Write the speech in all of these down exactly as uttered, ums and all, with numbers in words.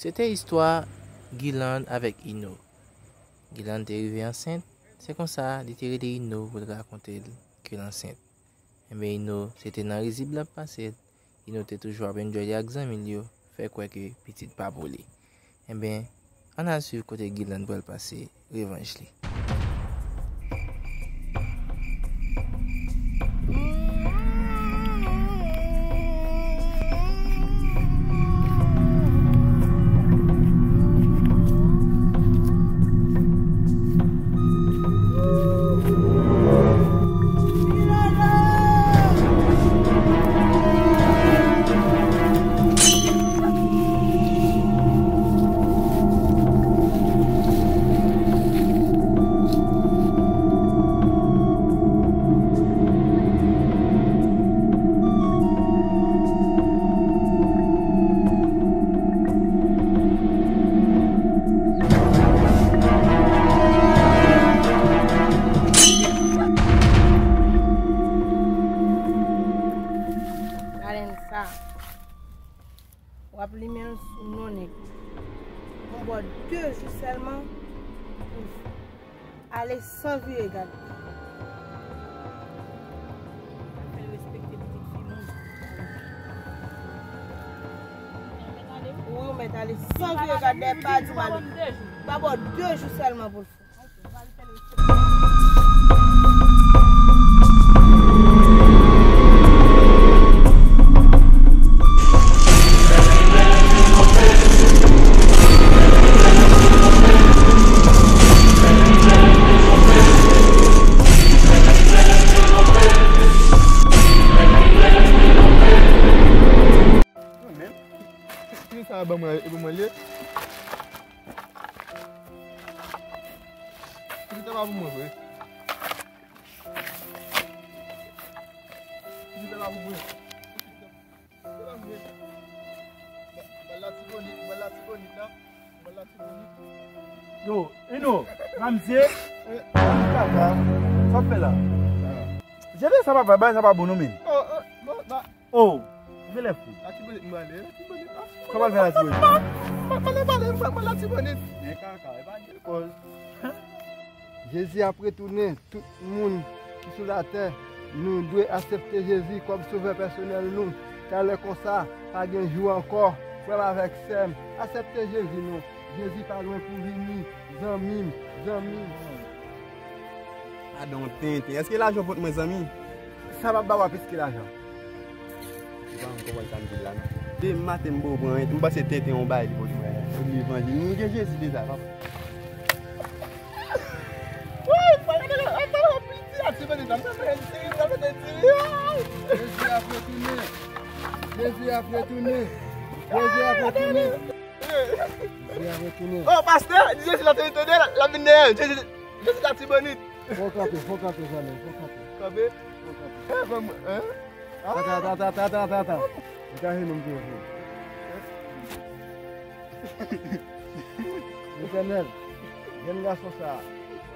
Se te istwa Guirlande avèk Ino. Guirlande te rive ansent, se konsa li te rele Ino pou l rakonte l ke l ansent. Enben, Ino, se te nan rizib l ap pase l. Ino te toujou ap enjoy li ak zanmi l yo, fè kwè ke pitit pa pou li. Enben, ann al swiv kote Guirlande pral pase revanj li. Gade sa. W ap limen l sou non nèg. Mwen ba w de jou sèlman pou l ale san vire gad. Fè l respekte pitit fi moun. Wi, ou mèt ale san vire gad dèyè, pa di m ale. M ba w de jou sèlman pou l fè. Ki sa a ban mwen, e ban mwen li? Ki sa a ban mwen, vre? Ki sa a ban mwen? Ki sa a ban mwen? Ban l Latibonit, ban l Latibonit la. Ban l Latibonit. Yo, Ino, mamze, sa w ap fè la? Jete sa papa, bagay sa pa bon non, men. Oh, oh, bon, ba. Oh, genlè fou. Latibonit m prale, Latibonit, ah. Kòman l fè Latibonit? Mwen, mwen, mwen, mwen Latibonit. Men kaka, e pa gen kòz. Jezi ap retounen. Tout moun ki sou latè, nou dwe aksepte Jezi kòm sovè pèsonèl nou. Talè konsa, pa gen jou ankò. Frè m avèk sè m, aksepte Jezi non. Jezi pa lwen pou vini. Zanmi m, zanmi m. Gadon tenten. Èske lajan w pot mwen, zanmi? Sa p ap ba w plis ke lajan. Ou pa konprann sa m di la non. Demen maten m poko pran anyen. M panse tenten yon bagay li pot mwen. Levanjil. Nou gen Jezi deja, papa. Woy, papa, papa, piti a ti bonit la. Jezi ap retounen. Jezi ap retounen. Jezi ap retounen. Jezi ap retounen. Oh, pastè, di Jezi la te retounen, l ap vin dèyè. Jezi, Jezi Latibonit. Fò w kanpe, fò w kanpe, zanmi, fò w kanpe. Kanpe? Fò w kanpe. Eh, ban mwen, hein? Ata, ata, ata, ata, ata, ata. Ou ka jwenn nou, m te jwenn. Letènèl, jèn gason sa a,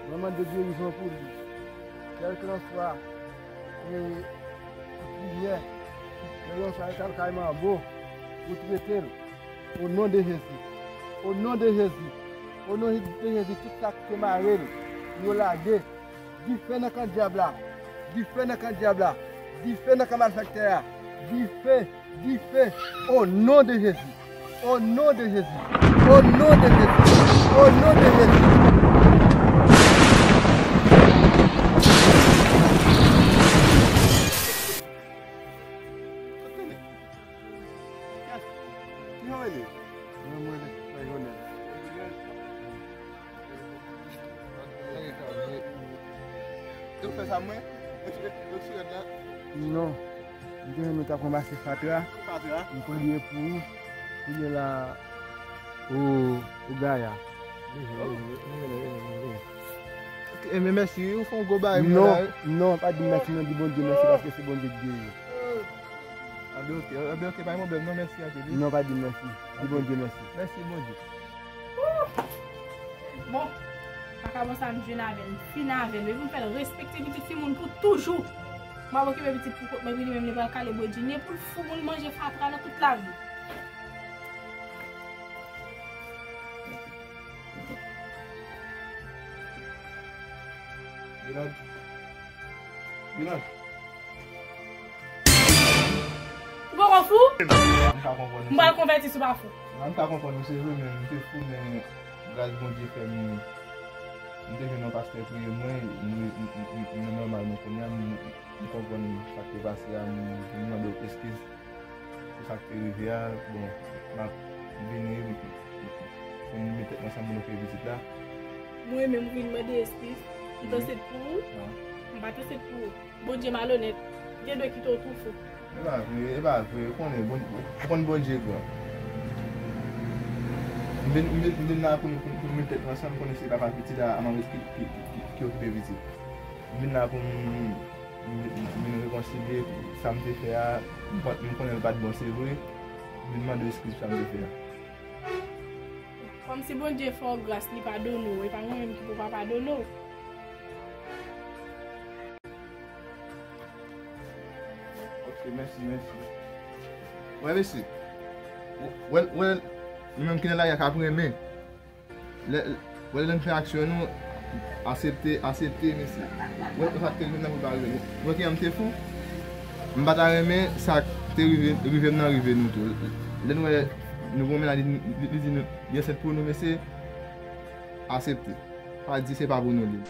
mwen mande gerizon pou li. Kèlkanswa, e, priyè, kèlkanswa e t al kay manbo, ou trete l. O non de Jezi. O non de Jezi. O non de Jezi, tout sa ki te mare l, yo lage. Dife nan kan dyab la. Dife nan kan dyab la. Dife nan kan malfektè a. Dife, dife. O non de Jezi. O non de Jezi. O non de Jezi. O non de Jezi. Kijan w rele? Mwen, mwen rele Frè Jonèl. Ou fè sa mwen? Ou sou rèd la? Non. M te wè nou t ap ranmase fatra. Fatra? M premye pou ou. Kounye la, ou, ou gaya. Enben, mèsi, wi, ou fè yon gwo bagay pou mwen la, wi. Non, non, pa di m mèsi, non, di Bondye mèsi, paske se Bondye ki geri. Anben, oke, anben, oke, pa gen pwoblèm, non, mèsi anpil, wi. Non, pa di m mèsi, di Bondye mèsi. Mèsi, Bondye. Bon, vakabon sa m jwenn avè l, m fin avè l, epi m fè l respekte pitit fi moun pou toujou. M ap okipe pitit pou kont mwen, epi li menm li pral kale bredjinye pou l fou moun manje fatra nan tout lavi. Bilad. Bilad. Ou poko fou? M ka konprann ou. M pral konvèti si w pa fou. M ka konprann ou, se vre, men m te fou, men gras Bondye fè m, m te jwenn yon pastè priye mwen, m, m, m, m, m nòmalman kounye a, m, m konprann sa k te pase a, m vin mande w eskiz. Pou sa k te rive a, bon, m ap vini pou m met tèt m ansanm pou nou fè vizit la. Mwen menm vin mande eskiz. M panse t pou ou. M pa t panse t pou ou. Bondye malonèt. Gen dwe kite w tou fou. E pa vre, e pa vre. Ou konnen, Bon- ou konn Bondye gran. M vin, m vin, m vin la pou, pou, pou m met tèt m ansanm, m konnen se papa pitit la, a Maurice ki, ki, ki, ki, ki okipe pitit. M vin la pou m, m, m vin rekonsilye sa m te fè a. M pa, m konnen l pa t bon, se vre. M vin mande w eskiz pou sa m te fè a. Kòmsi Bondye fè w gras, li padone w. E pa mwen menm ki pou pa padone w. Ok, mèsi, mèsi. Wè, mesye. Wè, wè, nou menm ki nan lari a k ap renmen. Lè, wè, lè n fè aksyon nou, aksepte, aksepte, mesye. Wè, sa k te rive m nan pou l pa rive nou. Wè, ki jan m te fou. M pa ta renmen sa k te rive, rive m nan rive nou tou. Lè n wè nou gon mennaj, li, li, li di nou, li ansent pou nou, mesye, aksepte. Pa di se pa pou nou li.